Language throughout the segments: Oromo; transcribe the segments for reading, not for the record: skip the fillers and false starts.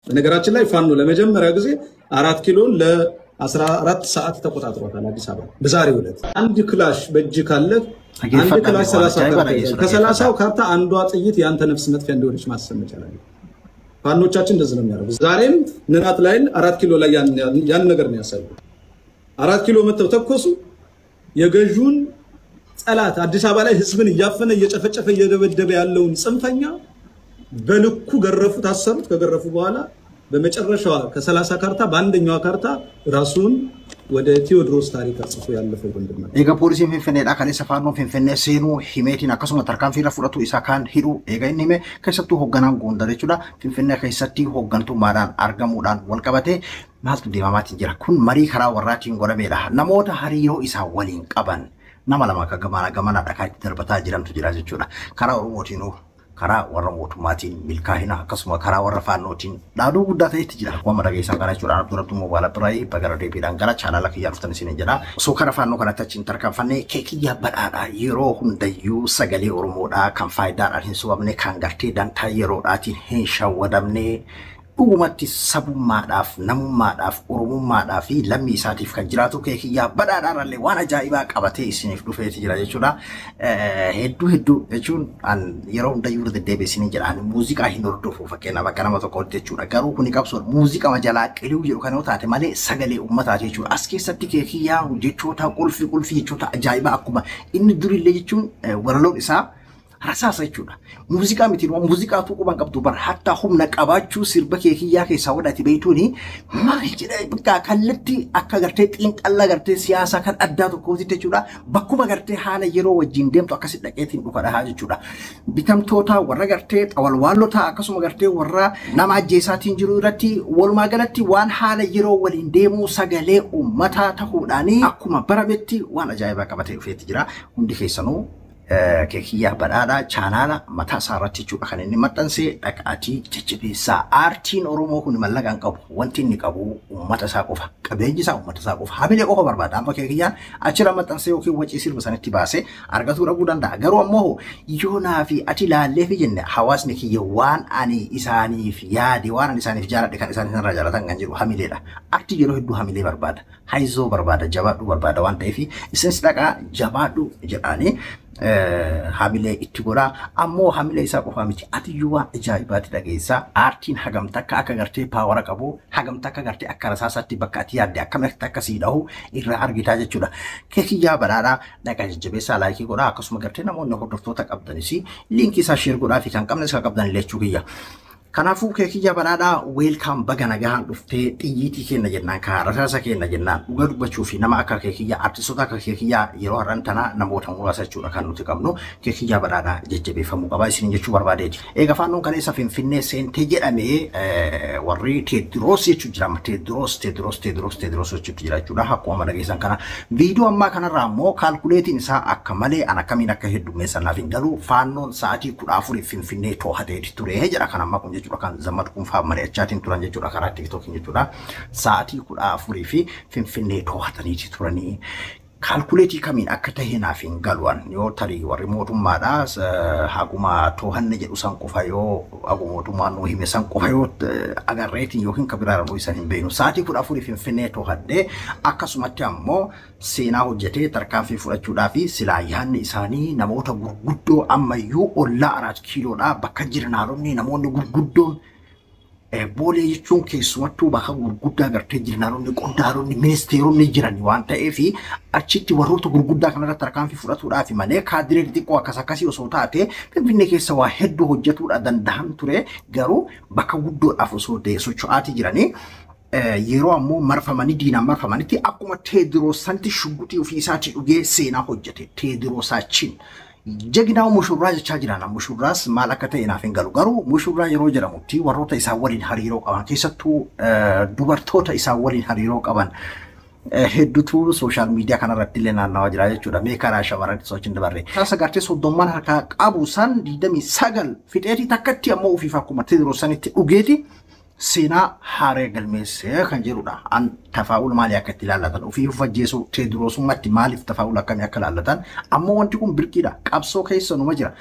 በነገራችን ላይ ፋኖ ለመጀመሪያ ጊዜ 4 ኪሎን ለ14 ሰዓት ተቆጣጥሯታል አዲስ አበባ በዛሬው ዕለት። አንድ ክላሽ በእጅ ካለ አንድ ክላሽ 30 ካርታ ይዛል። ከ30ው ካርታ አንዷ ጥይት ያንተ ነፍስ መጥፊያ እንደሆነች ማሰብ መቻል አለብህ። ፋኖቻችን እንደዚህ ነው የሚያደርጉት። ዛሬም ንናት ላይ 4 ኪሎ ላይ ያን ነገር ነው ያሳዩት። 4 ኪሎ መተው ተኮሱ። የገዢውን ጠላት አዲስ አበባ ላይ ህዝብን እያፈነ እየጨፈጨፈ እየደበደበ ያለውን ጽንፈኛ በልኩ ገረፉ፣ ታሰሩት። ከገረፉ በኋላ በመጨረሻዋ ከ30 ካርታ በአንደኛዋ ካርታ ራሱን ወደ ቴዎድሮስ ታሪክ አጽፎ ያለፈው ወንድም ነው። Egaa poolisiin Finfinneedha kaleessa faannoon Finfinnee seenuu himeetiin akkasuma tarkaanfii irra fudhatu isa kaan hidhu eega inni hime keessattuu hoogganaan Gondar jechuudha. Finfinnee keessatti hooggantummaadhaan argamuudhaan wal qabatee maaltu deemamaatiin jira? Kun marii karaa warraatiin godhamedha. Namoota hariiroo isaa waliin qaban nama lama akka gamanaa gamanaa dhakaa itti darbataa jirantu jira jechuudha. Karaa Oromootiinuu karaa warra mootummaatiin milkaa'ina akkasuma karaa warra faannootiin dhaaduu guddaa ta'etti jira. Akkuma dhageessan kana jechuudha. Abduu Rabduu Moobaala Biraayii bagara deebiidhaan gara chaanaala kiyyaa dhuftan isin jedha. Osoo karaa faannoo kanatti achiin tarkaanfannee Keekiyyaa Badhaadhaa yeroo hundayyuu sagalee Oromoodhaa kan faayidaadhaan hin sobamne kan gartee dantaa yeroodhaatiin hin shawwadamne dhugumatti sabummaadhaaf namummaadhaaf oromummaadhaa fi lammii isaatiif kan jiraatu Keekiyyaa Badhaadhaarrallee waan ajaa'ibaa qabatee isiniif dhufeeti jira jechuudha. Hedduu hedduu jechuun an yeroo hundayyuu irra deddeebi'ee isiniin jedha ani muuziqaa hin hordofu fakkeenyaaf akka nama tokkootti jechuudha. Garuu kuni qabsoodha. Muuziqaa jalaa qiluu jedhu kana yoo taate malee sagalee uummataati jechuudha. As keessatti Keekiyyaa jechoota qulfii qulfii jechoota ajaa'ibaa akkuma inni durillee jechuun walaloon isaa rasaasa jechuudha. Muuziqaa miti muuziqaatu quban qabdu bar hatta humna qabaachuu sirba Keekiyyaa keessaa wadhaati beektuuni maal jedha bakka kallattii akka gartee xiinxalla gartee siyaasaa kan addaa tokkooti jechuudha. Bakkuma gartee haala yeroo wajjin deemtu akkasi dhaqeetiin dhuka dhahaa jechuudha. Bitamtoota warra gartee xawalwaallota akkasuma gartee warra nama ajjeesaatiin jiru irratti walumaa galatti waan haala yeroo waliin deemuu sagalee uummataa ta'uudhaanii akkuma barametti waan ajaa'ibaa qabatee dhufeetti jira. Hundi keessanuu Keekiyyaa Badhaadhaa chaanaala mataa isaa irratti jechuudha kan inni maxxansee dhaqaatii jajjabeessaa. Aartiin Oromoo kun mallaqa hin qabu. Wanti inni qabu uummata isaa qofa. Qabeenyi isaa uummata isaa qofa. Hamilee qofa barbaada. Amma Keekiyyaan achirra maxxansee yookiin wacii sirba sanitti baasee argatuu dhabuu danda'a. Garuu ammoo yoonaa fi ati ilaallee fi jenne hawaasni kiyya waan ani isaaniif yaade waan ani isaaniif jaaladhe kan isaan irraa jaalatan kan jedhu hamileedha. Aartii yeroo hedduu hamilee barbaada. Hayizoo barbaada. Jabaadhuu barbaada waan ta'eef isinis dhaqaa jabaadhu jedhaanii hamilee itti godhaa. Ammoo hamilee isaa qofaa miti atiyyuu waan ajaa'ibaatti dhageessaa. Aartiin hagam takka akka gartee power qabu hagam takka gartee akka rasaasaatti bakka ati yaadde akkamitti akka sii dhahu irraa argitaa jechuudha. Keekiyyaa Badhaadhaa dhaqaa jajjabeessaa like godhaa akkasuma gartee namoonni hordoftoota qabdanis liinkii isaa share godhaa fi kan qabnes kan qabdan illee jechuu kiyya. Kanaafuu Keekiyyaa Badhaadhaa welcome baga nagahaan dhuftee xiyyiitii kenna jennaan kaa rasaasa kenna jennaan dhuga dubbachuu fi nama akka Keekiyyaa artistoota akka Keekiyyaa yeroo har'aan tana namoota muraasa jechuudha kan nuti qabnu Keekiyyaa Badhaadhaa jajjabeeffamuu qabaa isiniin jechuu barbaadeeti. Egaa faannoon kaleessa Finfinnee seentee jedhamee warri Teediroos jechuu jira Teediroos Teediroos Teediroos Teediroos jechuutu jira jechuudha akkuma dhageessan kana viidiyoo ammaa kanarraa immoo kaalkuleetiin isaa akka malee an akkamiin akka heddummeessan naaf hin galu faannoon sa'aatii 14 Finfinnee to'ateeti ture jedha kan ammaa kun jechuudha kan Zammad Kunfaa mari'achaatiin turan jechuudha karaa TikTokiin jechuudha. Sa'aatii 14 fi Finfinnee to'ataniiti turanii. Kaalkuleetii kamiin akka ta'e naaf hin galu'an yoo tarii warri mootummaadha haguma to'anne jedhu san qofa yoo haguma mootummaan nuu hime san qofa yoo agarreetiin yookiin kan biraa irraa isaan hin beeknu. Sa'aatii 14 Finfinnee to'adhee akkasumatti ammoo seenaa hojjetee tarkaanfii fudhachuudhaa fi silaa yaadni isaanii namoota gurguddoo ammayyuu ollaa 4 kiiloodhaa bakka jirnaalonni namoonni gurguddoon Boolee jechuun keessumattuu bakka gurguddaa gartee jirnaalonni qondaalonni ministeeronni jiran waan ta'eef achitti warroota gurguddaa kanarratti tarkaanfii fudhatuudhaaf malee kaadiree xixiqqoo akkas akkasii osoo taate Finfinnee keessa waa hedduu hojjetuudha danda'an ture garuu bakka guddoodhaaf osoo socho'aatii jiranii yeroo ammoo marfamanii diinaan marfamanitti akkuma Teediroos sanatti shugguxii ofii isaatii dhugee seenaa hojjete Teediroosaachiin. ጀግናው ሙሽራ jechaa jiran mushurraas maal akka ta'e naaf hin galu garuu mushurraa yeroo jedhamutti warroota isaan waliin hariiroo qaban keessattuu dubartoota isaan waliin hariiroo qaban hedduutu social media kanarratti illee naannawaa jira jechuudha. Mee karaa shamarran sochiin dabarre. Taasa gartee 30 harkaa qabu san 29 fixeetii takkatti ammoo ofiif akkuma Teediroos sanitti dhugeeti Seenaa haaree galmeessee kan jedhudha. An tafaa'ul maalii akka itti ilaallatan ofii ufajjeessu Teediroosummaatti maaliif tafaa'ul akkamii akka ilaallatan ammoo wanti kun birqiidha. Qabsoo keessa numa jira.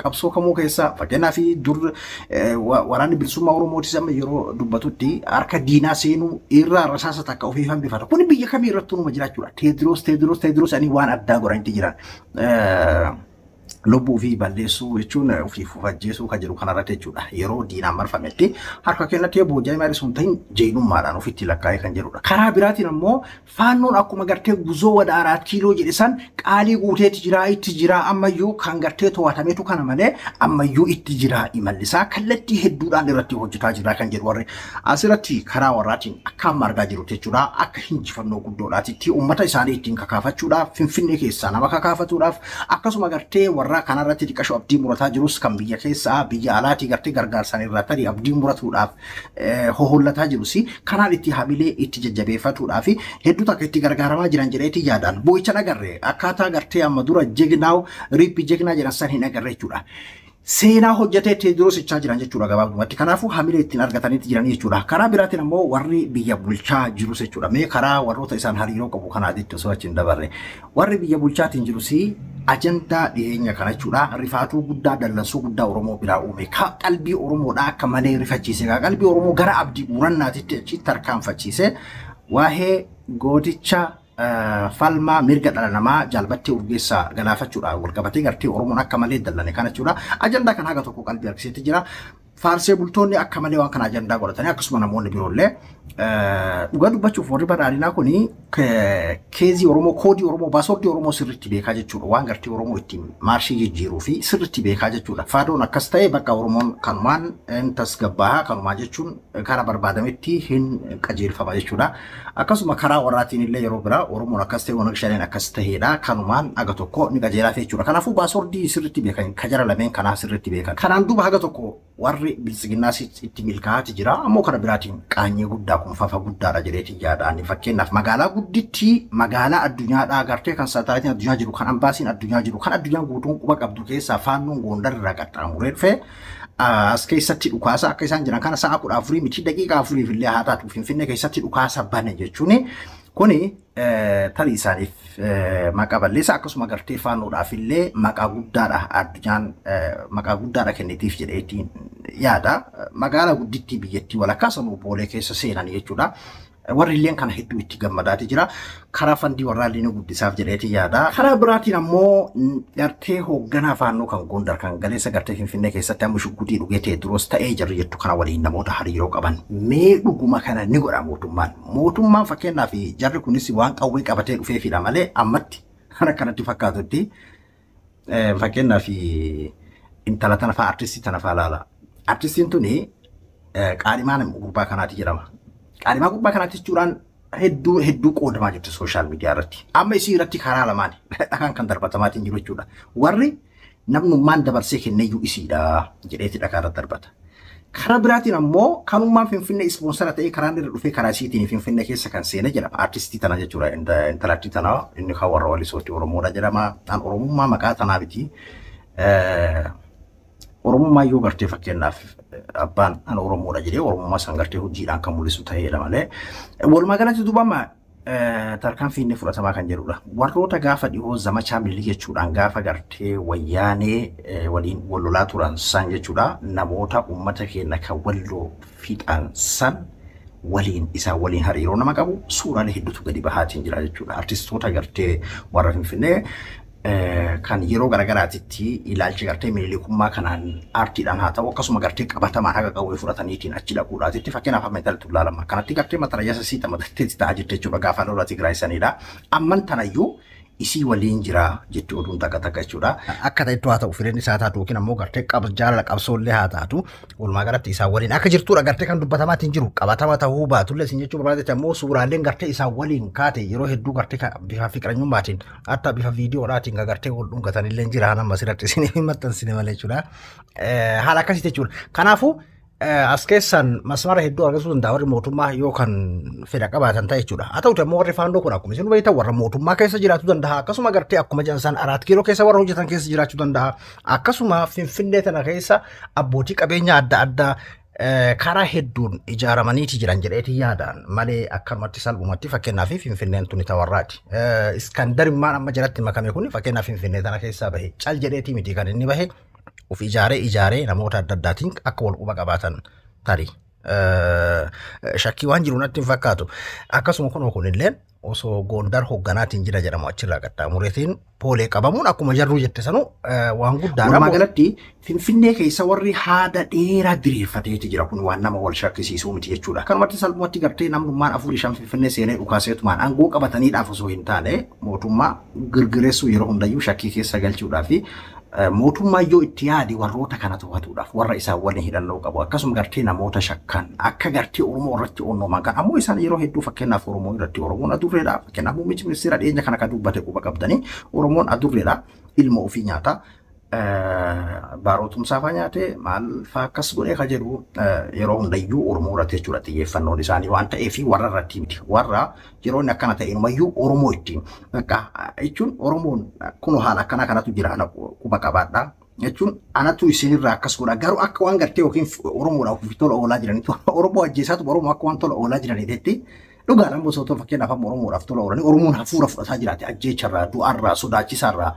Qabsoo kamuu keessa fakkeenyaaf dur waraanni bilisummaa Oromootis amma yeroo dubbatutti harka diinaa seenuu irraa rasaasa takka ofii hambifata. Kun biyya kamii irrattuu numa jira jechuudha. Teediroos Teediroos Teediroos ani waan addaa godhanitti jiran. Lubbuu fi balleessuu jechuun ofii ufajjeesuu kan jedhu kanarratti jechuudha. Yeroo diinaan marfametti harka kennatee boojaa maali sun ta'in jeenummaadhaan ofitti lakkaa'ee kan jedhudha. Karaa biraatiin ammoo faannoon akkuma gartee guzoo wada 4 kiiloo jedhe san qaalii guuteetti jira itti jira ammayyuu kan gartee to'atameetu kana malee ammayyuu itti jira imallisaa kallattii hedduudhaan irratti hojjetaa jira kan jedhu warri asirratti karaa warraatiin akka amma argaa jiru jechuudha. Akka hinjifannoo guddoodhaatitti uummata isaanii ittiin kakaafachuudhaaf Finfinnee keessaa nama kakaafatuudhaaf akkasuma gartee warra kanarratti xiqqashoo abdii murataa jirus kan biyya keessaa biyya alaatii gartee gargaarsan irraa tarii abdii muratuudhaaf hohollataa jirus kanaan itti hamilee itti jajjabeeffatuudhaaf hedduu takka itti gargaaramaa jiran jedheeti yaadaan boo'icha agarre akkaataa gartee amma dura jegnaaw riippi jegnaa jedhan san hin agarre jechuudha. Seenaa hojjetee Teediroos jechaa jiran jechuudha gabaabumatti. Kanaafuu hamilee ittiin argataniitti jiran jechuudha. Karaa biraatiin ammoo warri biyya bulchaa jirus jechuudha. Mee karaa warroota isaan hariiroo qabu kanaatitti osoo achi hin dabarre. Warri biyya bulchaatiin jirus ajandaa dhiyeenya kana jechuudha. Rifaatuu guddaa dallansuu guddaa Oromoo biraa uume. Qalbii Oromoodhaa akka malee rifachiise. Qalbii Oromoo gara abdii murannaatitti achi tarkaanfachiise. Waa'ee gooticha falmaa mirga dhala namaa jaalbattee Urgeessaa galaafachuudhaan walqabatee gartee Oromoon akka malee dallane kana jechuudha. Ajandaa kan haga tokko qalbii harkiseetti jira. Faarsee bultoonni akka malee waan kana ajandaa godhatanii akkasuma namoonni biroollee dhugaa dubbachuuf warri badhaadhinaa kuni keezii Oromoo koodii Oromoo baasoordii Oromoo sirriitti beekaa jechuudha. Waan gartee Oromoo ittiin maarshii jijjiiruu fi sirriitti beekaa jechuudha. Faadoon akkas ta'e bakka Oromoon kanumaan hin tasgabbaahaa kanumaa jechuun karaa barbaadametti hin qajeelfama jechuudha. Akkasuma karaa warraatiin illee yeroo biraa Oromoon akkas ta'e Onag Shaneen akkas ta'edha. Kanumaan haga tokko ni qajeelaa jechuudha. Kanaafuu baasoordii sirriitti beekan kajara lameen kanaa sirriitti beekan. Kanaan duuba haga tokko warri biltsiginnaas itti milkaa'aati jira. Ammoo kana biraatiin qaanyee guddaa kun fafa guddaadha jedheeti yaadaan. Fakkeenyaaf magaalaa guddittii magaalaa addunyaadhaa gartee kan saatalaayitiin addunyaa jiru kan ambaasiin addunyaa jiru kan addunyaan guutuun quba qabdu keessaa faannoon Gondar irraa qaxxaamuree dhufe as keessatti dhukaasa akka isaan jiran kana sa'a 14 miti daqiiqaa 4 illee haa taatu Finfinnee keessatti dhukaasa bane jechuun kuni tarii isaaniif maqaa balleessa akkasuma gartee faannoodhaaf illee maqaa guddaadha addunyaan maqaa guddaadha kennitiif jedheetiin yaada. Magaalaa guddittii biyyattii walakkaa sanuu boolee keessa seenan jechuudha. Warri illeen kana hedduu itti gammadaati jira. Karaa fandii warraa illee ni guddisaaf jedheeti yaada. Karaa biraatiin ammoo gartee hoogganaa faannoo kan Gondar kan galeessa gartee Finfinnee keessatti amma shuggutii dhugee Teediroos ta'ee jirri jettu kana waliin namoota hariiroo qaban. Mee dhuguma kana ni godha mootummaan. Mootummaan fakkeenyaaf jarri kunis waan qawwee qabatee dhufeefidha malee ammatti kan akkanatti fakkaatutti fakkeenyaaf intala tana fa'aa artistii tana fa'aa ilaala. Artistiin tuni qaadhimaan gurbaa kanaati jedhama. Qaadhimaa gurbaa kanaatti jechuudhaan hedduu hedduu qoodamaa jirti sooshaal miidiyaa irratti. Amma isii irratti karaa lamaan dhakaan kan darbatamaatiin jiru jechuudha. Warri namnummaan dabarsee kenneyyuu isiidha jedheeti dhakaa irratti darbata. Karaa biraatiin ammoo kanummaan Finfinnee ispoonsara ta'ee karaan irra dhufee karaa isiitiin Finfinnee keessa kan seene jedhama. Artistii tana jechuudha. Intalattii tana inni kan warra walisootti Oromoodha jedhama. An Oromummaa maqaa tanaa miti. Oromummaa yoo gartee fakkeenyaaf abbaan an Oromoodha jedhee Oromummaa san gartee hojiidhaan kan mul'isu ta'eedha malee. Walumaa galatti duuba amma tarkaanfii inni fudhatamaa kan jedhudha. Warroota gaafa dhihoo zamachaa milii jechuudhaan gaafa gartee wayyaanee waliin wal lolaa turan san jechuudha. Namoota uummata keenya kan walloo fixan san waliin isaan waliin hariiroo nama qabu suuraalee hedduutu gadi bahaatiin jira jechuudha. Artistoota gartee warra Finfinnee kan yeroo garagaraatitti ilaalcha gartee milikummaa kanaan aartiidhaan haa ta'u akkasuma gartee qabatamaan haga qawwee fudhataniitiin achi dhaquudhaatitti fakkeenyaaf amma intalli tullaalama kanatti gartee matarayyasa siita matatteetti ta'aa jirti jechuudha gaafa lola Tigraay sanidha. Amman tanayyuu isii waliin jira jetti oduun takka takka jechuudha. Akka ta'ettu haa ta'u fireen isaa taatu yookiin ammoo gartee jaalala qabsoollee haa taatu walumaa galatti isaan waliin akka jirtudha gartee kan dubbatamaatiin jiru qabatama ta'uu baatullee isin jechuu barbaadetti ammoo suuraaleen gartee isaan waliin kaate yeroo hedduu gartee bifa fiqiranyummaatiin hatta bifa viidiyoodhaatiin gartee wal dhungatanillee jira nama asirratti isin maxxansine malee jechuudha. Haala akkasii jechuudha. Kanaafuu as keessan masmara hedduu argachuu danda'a warri mootummaa yoo kan fedha qabaatan ta'e jechuudha. Haa ta'uti ammoo warri faandoo kun akkuma isin hubattan warra mootummaa keessa jiraachuu danda'a. Akkasuma gartee akkuma jedhan san 4 kiiloo keessa warra hojjetan keessa jiraachuu danda'a. Akkasuma Finfinnee tana keessa abbootii qabeenya adda addaa Karaa hedduun ijaaramaniiti jiran jedheeti yaadaan malee akkanumatti salphumatti fakkeenyaaf Finfinneen tuni tawarraati. Iskandarimmaan amma jalatti makame kun fakkeenyaaf Finfinnee tana keessaa bahe cal jedheeti miti kan inni bahe of ijaaree ijaaree namoota adda addaatiin akka wal quba qabaatan tarii. Shakkii waan jiru natti hin fakkaatu. Akkasuma kunoo kunillee osoo Gondar hoogganaatiin jira jedhamu achirraa qaxxaamureetiin poolee qabamuun akkuma jarruu jette sanu waan guddaadha. Walumaa galatti Finfinnee keessa warri haada dheeraa diriirfateeti jira kun waan nama wal shakkisiisuu miti jechuudha. Kanumatti salphumatti gartee namnummaan 4-5 Finfinnee seenee dhukaaseetumaan aangoo qabataniidhaaf osoo hin taane mootummaa girgireessuu yeroo hundayyuu shakkii keessa galchuudhaa fi mootummaa yoo itti yaade warroota kana to'atuudhaaf warra isaan waliin hidhannoo qabu akkasuma gartee namoota shakkan akka gartee Oromoo irratti onnooman kan ammoo isaan yeroo hedduu fakkeenyaaf Oromoo irratti Oromoon adurreedha fakkeenyaaf muummichi ministeera dhiyeenya kana kan dubbate quba qabdanii Oromoon adurreedha ilma ofii nyaata baarootumsaa faa nyaate maal faa akkas godhee ka jedhu yeroo hundayyuu Oromoo irratti jechuudha xiyyeeffannoon isaanii waan ta'eef warra irratti miti warra yeroo inni akkana ta'e inumayyuu Oromoo ittiin bakka jechuun Oromoon kunoo haala akkanaa kanatu jira ana quba qabaadha jechuun anatu isinirraa akkas godha garuu akka waan gartee yookiin Oromoodhaaf ofii tola oolaa jiranitti Oromoo ajjeesaatu Oromoo akka waan tola oolaa jiranitti dhugaadhaan gosoota fakkeenyaaf amma Oromoodhaaf tola oolanii Oromoon hafuura fudhataa jiraate ajjeecharraa du'arraa sodaachisaarraa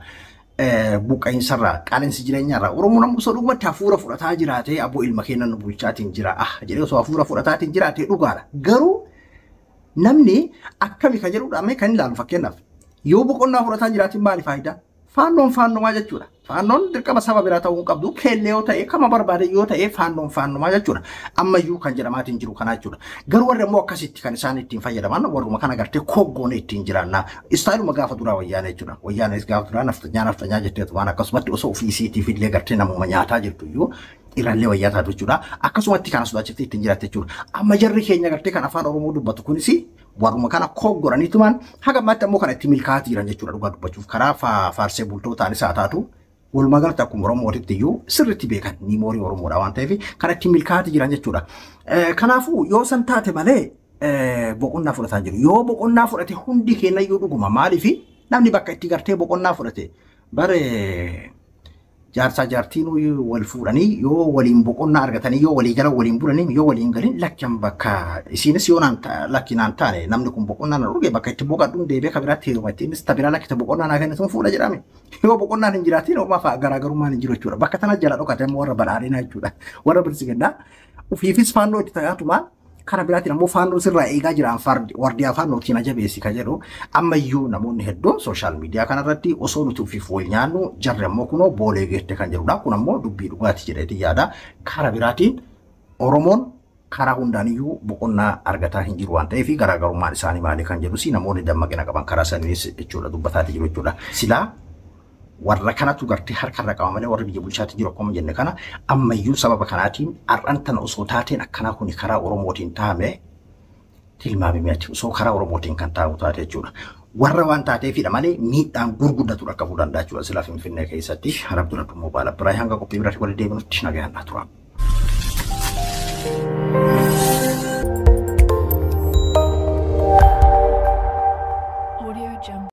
buqqa'insarraa qaala'insi jireenyaarraa Oromoon ammoo osoo dhugumatti hafuura fudhataa jiraate aboo ilma keenya nu bulchaatiin jira ah jedhee osoo hafuura fudhataatiin jiraate dhugaadha garuu namni akkami ka jedhudha mee kan ilaalu fakkeenyaaf yoo boqonnaa fudhataa jiraatiin maali faayidaa faannoon faannomaa jechuudha faannoon dirqama saba biraa ta'uu hin qabdu keellee yoo ta'e kama barbaade yoo ta'e faannoon faannomaa jechuudha ammayyuu kan jedhamaatiin jiru kanaa jechuudha garuu warri ammoo akkasitti kan isaan ittiin fayyadaman warruma kana gartee koggoon ittiin jiraannaa istaayiluma gaafa duraa wayyaana jechuudha wayyaanis gaafa duraa naftanyaa naftanyaa jetteetu waan akkasumatti osoo ofii isiitiif illee gartee namuma nyaataa jirtu iyyuu irrallee wayyaa taatu jechuudha akkasumatti kana sodaachiftee ittiin jiraatte jechuudha amma jarri keenya gartee kan afaan Oromoo dubbatu kunis warruma kana koggoraniitumaan haga ammaatti ammoo kana itti milkaa'aa jiran jechuudha dhugaa dubbachuuf karaa faarsee bultootaanis haa taatu walumaa galatti akkuma Oromootitti iyyuu sirriitti beekan niimoorii Oromoodha waan ta'eef kan itti milkaa'aa jiran jechuudha. Kanaafuu yoo san taate malee boqonnaa fudhataa jiru. Yoo boqonnaa fudhate hundi keenya iyyuu dhuguma maaliif namni bakka itti gartee boqonnaa fudhate bare jaarsaa jaartiin wal fuudhanii yoo waliin boqonnaa argatanii yoo walii gala waliin bulanii yoo waliin galin lakkan bakka isiinis yoo naan lakki naan taane namni kun boqonnaa na dhuge bakka itti boqadhuun deebi'ee ka biraatti heeruma ittiinis ta biraa lakkita boqonnaa naa kennitu fuudha jedhame yoo boqonnaan hin jiraatiin homaa fa'a garaagarummaan hin jiru jechuudha bakka tana jala dhokate ammoo warra badhaadhinaa jechuudha warra bilisiginnaa ofiifis faannoo itti tajaajiluma kana biraatiin ammoo faannoo sirraa eegaa jiran wardiyaa faannootiin ajabeessi ka jedhu ammayyuu namoonni hedduun sooshaal miidiyaa kanarratti osoo nuti ofiif wal nyaannu jarri ammoo kunoo boolee geette kan jedhudha. Kun ammoo dubbii dhugaati jedheeti yaada. Karaa biraatiin Oromoon karaa hundaaniyyuu boqonnaa argataa hin jiru waan ta'eef garaagarummaan isaanii maali kan jedhus namoonni dammaqina qaban karaa saniinis jechuudha dubbataati jiru jechuudha. Silaa warra kanatu gartee harkarra qaba malee warri biyya bulchaatti jiru akkuma jenne kana ammayyuu sababa kanaatiin har'an tana osoo taateen akkanaa kun karaa Oromootiin taa'ame tilmaamame ati osoo karaa Oromootiin kan taa'u taate jechuudha. Warra waan taateefidha malee miidhaan gurguddatu dhaqqabuu danda'a jechuudha silaa Finfinnee keessatti. Harabduu Rabbuu Mobaala biraa hanga qophii biraatti wal deebinutti nagayaan tura.